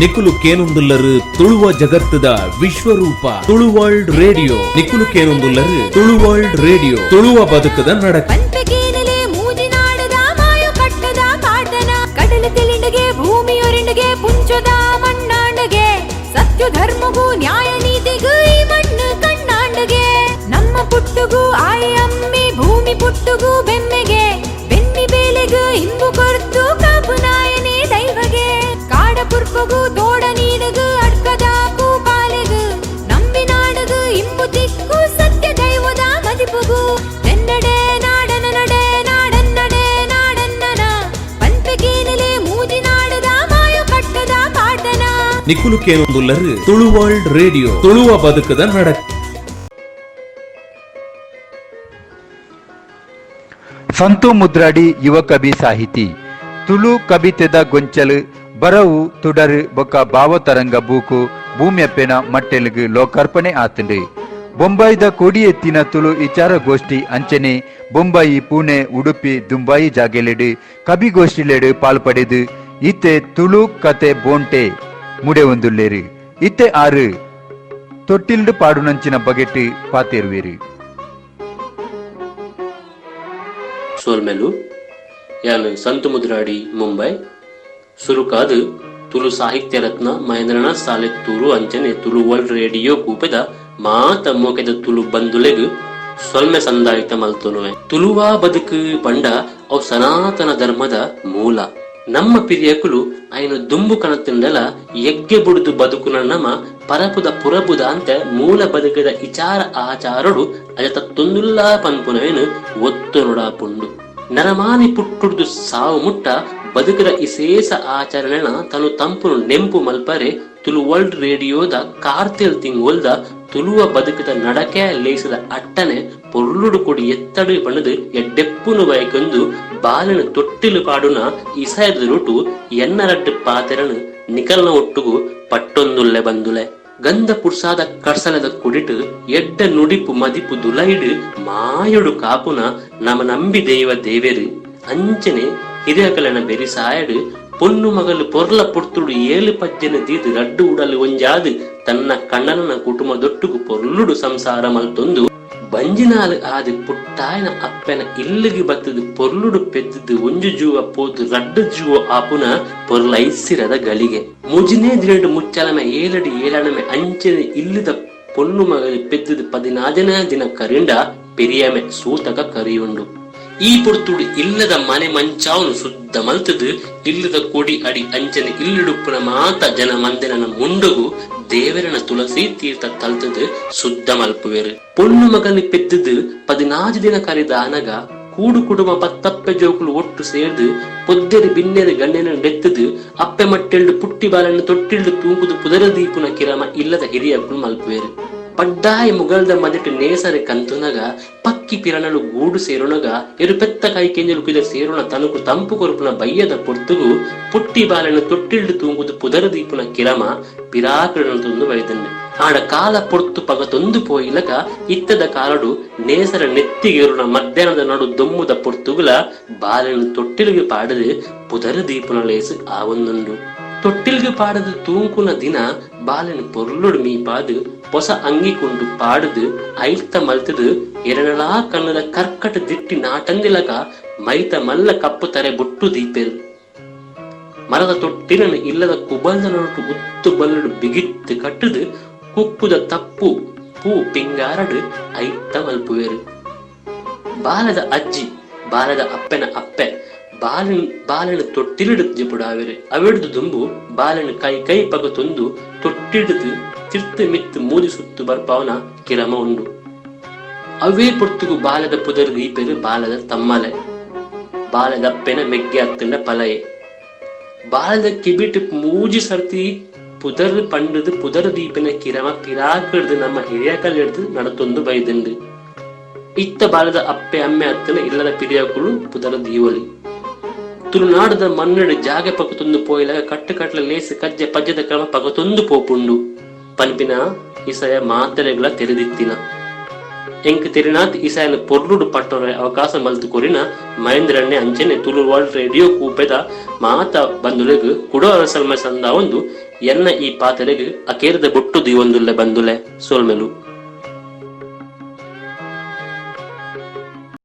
ನಿಕುಲು ಕೇನುಂದುಲ್ಲರು ತುಳುವ ಜಗತ್ತದ ವಿಶ್ವರೂಪ ತುಳುವರ್ಲ್ಡ್ ರೇಡಿಯೋ. ನಿಕುಲು ಕೇನುಂದುಲ್ಲರು ತುಳುವರ್ಲ್ಡ್ ರೇಡಿಯೋ, ತುಳುವ ಬದುಕದ ನಡಕ. ಪನ್ಪೆಗೇನಲೆ ಮೂಜಿನಾಡದ ಮಾಯು ಕಟ್ಟದ ಪಾಡ್ದನ. ಕಡಲ ತೆಲಿಂಡಗೆ, ಭೂಮಿಯೊರಿಂಡಗೆ, ಪುಂಚದ ಮಣ್ಣಾಂಡಗೆ, ಸತ್ಯ ಧರ್ಮಗೂ ನ್ಯಾಯ ನೀತಿಗೂ ಈ ಮಣ್ಣು ಕಣ್ಣಾಂಡಗೆ. ನಮ್ಮ ಪುಟ್ಟುಗು ಆಯಿ ಅಮ್ಮೆ ಭೂಮಿ ಪುಟ್ಟುಗು ಬೆಮ್ಮೆಗೆ, ಬೆನ್ನಿ ಬೇಲೆಗು ಇಂಬು ಕೊರ್ತು ಕಾಪು ನಾಯನೇ ದೈವಗೆ. ಕಾಡ ಪುರ್ಪಗು ತೋಡ ನೀಡುಗು ಅಡ್ಕದ ಕೂಪಾಲೆಗು ನಂಬಿ ನಾಡುಗು ಇಂಬು ತಿಕ್ಕು ಸತ್ಯ ದೈವದ ಮದಿಪುಗು. ತೆನ್ನಡೆ ನಾಡನ ನಡೆ ನಾಡನ್ನಡೆ ನಾಡನ್ನನ. ಪನ್ಪೆಗೇನಲೆ ಮೂಜಿನಾಡದ ಮಾಯು ಕಟ್ಟದ ಪಾಡ್ದನ. ನಿಕುಲು ಕೇನುಂದುಲ್ಲರು ತುಳುವರ್ಲ್ಡ್ ರೇಡಿಯೋ, ತುಳುವ ಬದುಕದ ನಡಕ. ಸಂತು ಮುದ್ರಾಡಿ ಯುವ ಕವಿ ಸಾಹಿತಿ, ತುಳು ಕವಿತೆದ ಗೊಂಚಲು ಬರವು ತುಡರು ಬೊಕ್ಕ ಭಾವತರಂಗ ಬೂಕು ಭೂಮ್ಯಪ್ಪೆನ ಮಟ್ಟೆಲುಗು ಲೋಕಾರ್ಪಣೆ ಆತಂಡು. ಬೊಂಬಾಯಿದ ಕೊಡಿ ಎತ್ತಿನ ತುಳು ವಿಚಾರಗೋಷ್ಠಿ ಅಂಚನೆ ಬೊಂಬಾಯಿ, ಪುಣೆ, ಉಡುಪಿ, ದುಂಬಾಯಿ ಜಾಗೆಲೆಡು ಕವಿಗೋಷ್ಠಿಲೆಡು ಪಾಲ್ ಪಡೆದು ಇತ್ತೆ ತುಳು ಕತೆ ಬೋಂಟೆ ಮುಡೆ ಒಂದುಲ್ಲೇರು. ಇತ್ತೆ ಆರು ತೊಟ್ಟಿಲ್ಡು ಪಾಡುನಂಚಿನ ಬಗೆಟ್ ಪಾತೇರುವೇರು. ಸೋಲ್ಮೆಲು. ಯಾನ್ ಸಂತು ಮುದ್ರಾಡಿ, ಮುಂಬೈ. ಸುರುಕಾದ್ ತುಳು ಸಾಹಿತ್ಯ ರತ್ನ ಮಹೇಂದ್ರನಾಥ್ ಸಾಲೆತ್ತೂರು ಅಂಚನೆ ತುಳು ವರ್ಲ್ಡ್ ರೇಡಿಯೋ ಕೂಪೆದ ಮಾತ ಮೋಕೆದ ತುಳು ಬಂಧುಲೆಗ್ ಸೊಲ್ಮೆ ಸಂದಾಯಿತ ಮಲ್ತೊನುವೆ. ತುಳುವಾ ಬದುಕು ಪಂಡ ಅವು ಸನಾತನ ಧರ್ಮದ ಮೂಲ. ನಮ್ಮ ಪಿರಿಯಕುಲು ಅಯಿನ ದುಂಬು ಕನತ್ಂಡಲ ಎಗ್ಗೆ ಬುಡುದು ಬದುಕುನ ನಮ ಪರಪುದ ಪುರಬುದ ಅಂತೆ ಮೂಲ ಬದುಕದ ಇಚಾರ ಆಚಾರೊಡು ಅಜತತ್ತೊಂದುಲ್ಲಾ ಪನ್ಪುನವೇನು ಒತ್ತೊನುಡಾಪುಂಡು. ನರಮಾನಿ ಪುಟ್ಟುಡ್ದು ಸಾವು ಮುಟ್ಟ ಬದುಕದ ಇಸೇಸ ಆಚರಣೆನ ತನು ತಂಪುನು ನೆಂಪು ಮಲ್ಪರೆ ತುಳು ವರ್ಲ್ಡ್ ರೇಡಿಯೋದ ಕಾರ್ತೆಲ್ ತಿಂಗೊಲ್ದ ತುಳುವ ಬದುಕದ ನಡಕೆ ಲೇಸದ ಅಟ್ಟನೆ ಪೊರ್ಲುಡು ಕೊಡಿ ಎತ್ತಡು ಪಂಡುದು ಎಡ್ಡೆಪ್ಪುನು ಬಯಕೊಂದು ಬಾಲನ ತೊಟ್ಟಿಲು ಪಾಡುನ ಇಸಯದ ರೂಟು ಎನ್ನ ರಡ್ಡು ಪಾತೆರನು ನಿಕಲ್ನ ಒಟ್ಟುಗು ಪಟ್ಟೊಂದುಲ್ಲೆ ಬಂದುಲೆ. ಗಂಧ ಪುರ್ಸಾದ ಕಡ್ಸಲದ ಕುಡಿಟು ಎಡ್ಡ ನುಡಿಪು ಮದಿಪು ದುಲೈಡು ಮಾಯೊಡು ಕಾಪುನ ನಮ ನಂಬಿ ದೈವ ದೇವೆರು ಅಂಚನೆ ಹಿರಿಯಕಲನ ಬೆರಿಸಾಯಡು ಪೊಣ್ಣು ಮಗಲು ಪೊರ್ಲ ಪೊರ್ತುಡು ಏಳು ಪಜ್ಜೆನ ದೀದು ರಡ್ಡು ಉಡಲು ಒಂಜಾದು ತನ್ನ ಕಣ್ಣನ ಕುಟುಂಬದೊಟ್ಟುಗು ಪೊರ್ಲುಡು ಸಂಸಾರ ಮಲ್ತೊಂದು ಬಂಜಿನಾಲು ಆದ್ ಪುಟ್ಟಾಯನ ಅಪ್ಪೆನ ಇಲ್ಲಿಗೆ ಬತ್ತದು ಪೊರ್ಲುಡು ಪೆದ್ದುದು ಒಂಜು ಜೂವ ಪೋದು ರಡ್ಡು ಜೂವ ಆಪುನ ಪೊರ್ಲೈಸಿರದ ಗಳಿಗೆ. ಮುಜಿನೇ ದಿನಡು ಮುಚ್ಚಲಮೆ ಏಳಡಿ ಏಳಣಮೆ ಅಂಚನೆ ಇಲ್ಲದ ಪೊಣ್ಣು ಮಗಲು ಪೆದ್ದುದು 14ನೇ ದಿನ ಕರಿಂಡ ಪೆರಿಯಮೆ ಸೂತಕ ಕರಿಯುಂಡು. ಈ ಪೊರ್ತುಡು ಇಲ್ಲದ ಮನೆ ಮಂಚಾವನು ಶುದ್ಧ ಮಲ್ತದು ಇಲ್ಲದ ಕೊಡಿ ಅಡಿ ಅಂಚನೆ ಇಲ್ಲುಡುಪ್ಪುನ ಮಾತ ಜನ ಮಂದೆನ ಮುಂಡುಗು ದೇವರನ ತುಳಸಿ ತೀರ್ಥ ತಲ್ತದು ಶುದ್ಧ ಮಲ್ಪುವೆರು. ಪೊಣ್ಣು ಮಗನ ಪೆದ್ದುದು 14 ದಿನ ಕರಿದ ಅನಗ ಕೂಡು ಕುಟುಂಬ ಪತ್ತಪ್ಪೆ ಜೋಕುಲು ಒಟ್ಟು ಸೇರ್ದು ಪೊದ್ದೆರು ಬಿನ್ನೆರು ಗಣ್ಯನ ನೆತ್ತದು ಅಪ್ಪೆ ಮಟ್ಟೆಲ್ಡು ಪುಟ್ಟಿ ಬಾಲನ್ನು ತೊಟ್ಟಿಲ್ಡು ತೂಂಕುದು ಪುದರ ದೀಪುನ ಕಿರಮ ಇಲ್ಲದ ಹಿರಿಯಕ್ಕಳು ಮಲ್ಪುವೆರು. ಪಡ್ಡಾಯಿ ಮುಗಲ್ದ ಮದೆಟ್ ನೇಸರೆ ಕಂತುನಗ ಪಕ್ಕಿ ಪಿರಣಲು ಗೂಡು ಸೇರುನಗ ಎರುಪೆತ್ತ ಕೈ ಕೆಂಜಲು ಪಿದ ಸೇರುನ ತನುಕು ತಂಪು ಕೊರುಪುನ ಬಯ್ಯದ ಪೊರ್ತುಗು ಪುಟ್ಟಿ ಬಾಲನ್ನು ತೊಟ್ಟಿಲ್ಡು ತೂಂಗುದು ಪುದರ ದೀಪುನ ಕಿರಮ ಪಿರಾಕೃಣ ತುಂದು ಬೈದಂಡು. ಆಡ ಕಾಲ ಪೊರ್ತು ಪಗ ತೊಂದು ಪೋಯಿಲಕ ಇತ್ತದ ಕಾಲಡು ನೇಸರ ನೆತ್ತಿಗೇರುನ ಮಧ್ಯಾಹ್ನದ ನಡು ದೊಮ್ಮುದ ಪೊರ್ತುಗುಲ ಬಾಲನ್ನು ತೊಟ್ಟಿಲಿಗೆ ಪಾಡದು ಪುದರ ದೀಪುನ ಲೇಸು ಆವೊಂದುಂಡು. ತೊಟ್ಟಿಲ್ಗೆ ಪಾಡದು ತೂಂಕುನ ದಿನ ಬಾಲನ ಪೊರ್ಲುಡು ಮೀಪಾದು ಪೊಸ ಅಂಗಿ ಕುಂಡು ಪಾಡುದು ಐತ ಮಲ್ತದು ಎರಡಲಾ ಕಣ್ಣದ ಕರ್ಕಟ ದಿಟ್ಟಿ ನಾಟಂದಿಲಕ ಮೈತ ಮಲ್ಲ ಕಪ್ಪು ತರೆ ಬೊಟ್ಟು ದೀಪೆರು. ಮರದ ತೊಟ್ಟಿಲನು ಇಲ್ಲದ ಕುಬಲ್ದ ನಡುಟು ಉತ್ತು ಬಲ್ಲುಡು ಬಿಗಿತ್ತು ಕಟ್ಟುದು ಕುಕ್ಕುದ ತಪ್ಪು ಪೂ ಪಿಂಗಾರಡು ಐತ ಮಲ್ಪುವೆರು. ಬಾಲದ ಅಜ್ಜಿ, ಬಾಲದ ಅಪ್ಪೆನ ಅಪ್ಪೆ ಬಾಲನ್ ಬಾಲನ ತೊಟ್ಟಿಲಿಡು ಜೆಪುಡಾವೆರು. ಅವೆಡ್ದು ದುಂಬು ಬಾಲನ ಕೈ ಕೈ ಪಗತೊಂದು ತೊಟ್ಟಿಡುದು ತಿರ್ತು ಮಿತ್ತು ಮೂಜಿ ಸುತ್ತು ಬರ್ಪಾವನ ಕಿರಮ ಉಂಡು. ಅವೇ ಪೊರ್ತುಗು ಬಾಲದ ಪುದರ್ ದೀಪೆರು ಬಾಲದ ತಮ್ಮಲೆ, ಬಾಲದಪ್ಪೆನ ಮೆಗ್ಗೆ ಅತ್ತಂಡ ಪಲಯೆ. ಬಾಲದ ಕಿಬಿಟ್ ಮೂಜಿ ಸರ್ತಿ ಪುದರ್ ಪಂಡುದು ಪುದರ್ ದೀಪಿನ ಕಿರಮ ಪಿರಾಕಡ್ದು ನಮ್ಮ ಹಿರಿಯಕಲ್ ಹಿಡ್ದು ನಡತೊಂದು ಬೈದಂಡು. ಇತ್ತ ಬಾಲದ ಅಪ್ಪೆ ಅಮ್ಮೆ ಅತ್ತನ ಇಲ್ಲದ ಪಿರಿಯಕುಲು ಪುದರ್ ದೀವಲಿ. ತುಳುನಾಡದ ಮಣ್ಣಡು ಜಾಗೆ ಪಗತೊಂದು ಪೋಯಿಲಗ ಕಟ್ಟು ಕಟ್ಲ ಲೇಸ್ ಕಜ್ಜೆ ಪಜ್ಜದ ಕ್ರಮ ಪಗತೊಂದು ಪೋಪುಂಡು ಪನ್ಪಿನ ಇಸಯ ಮಾತೆರೆಗ್ಲ ತೆರೆದಿತ್ತಿನ. ಎಂಕ್ ತೆರಿನಾಥ್ ಇಸಯನ ಪೊರ್ಲುಡು ಪಟ್ಟೊರೆ ಅವಕಾಶ ಮಲ್ತು ಕೊರಿನ ಮಹೇಂದ್ರಣ್ಣೆ ಅಂಚನೆ ತುಳು ವರ್ಲ್ಡ್ ರೇಡಿಯೋ ಕೂಪೆದ ಮಾತ ಬಂಧುಲೆಗ್ ಕುಡೋ ಅರಸಲ್ಮ ಸಂದ ಒಂದು. ಎನ್ನ ಈ ಪಾತೆರೆಗ್ ಅಕೇರಿದ ಬೊಟ್ಟು ದೀವೊಂದುಲ್ಲೆ ಬಂದುಲೆ. ಸೊಲ್ಮೆಲು.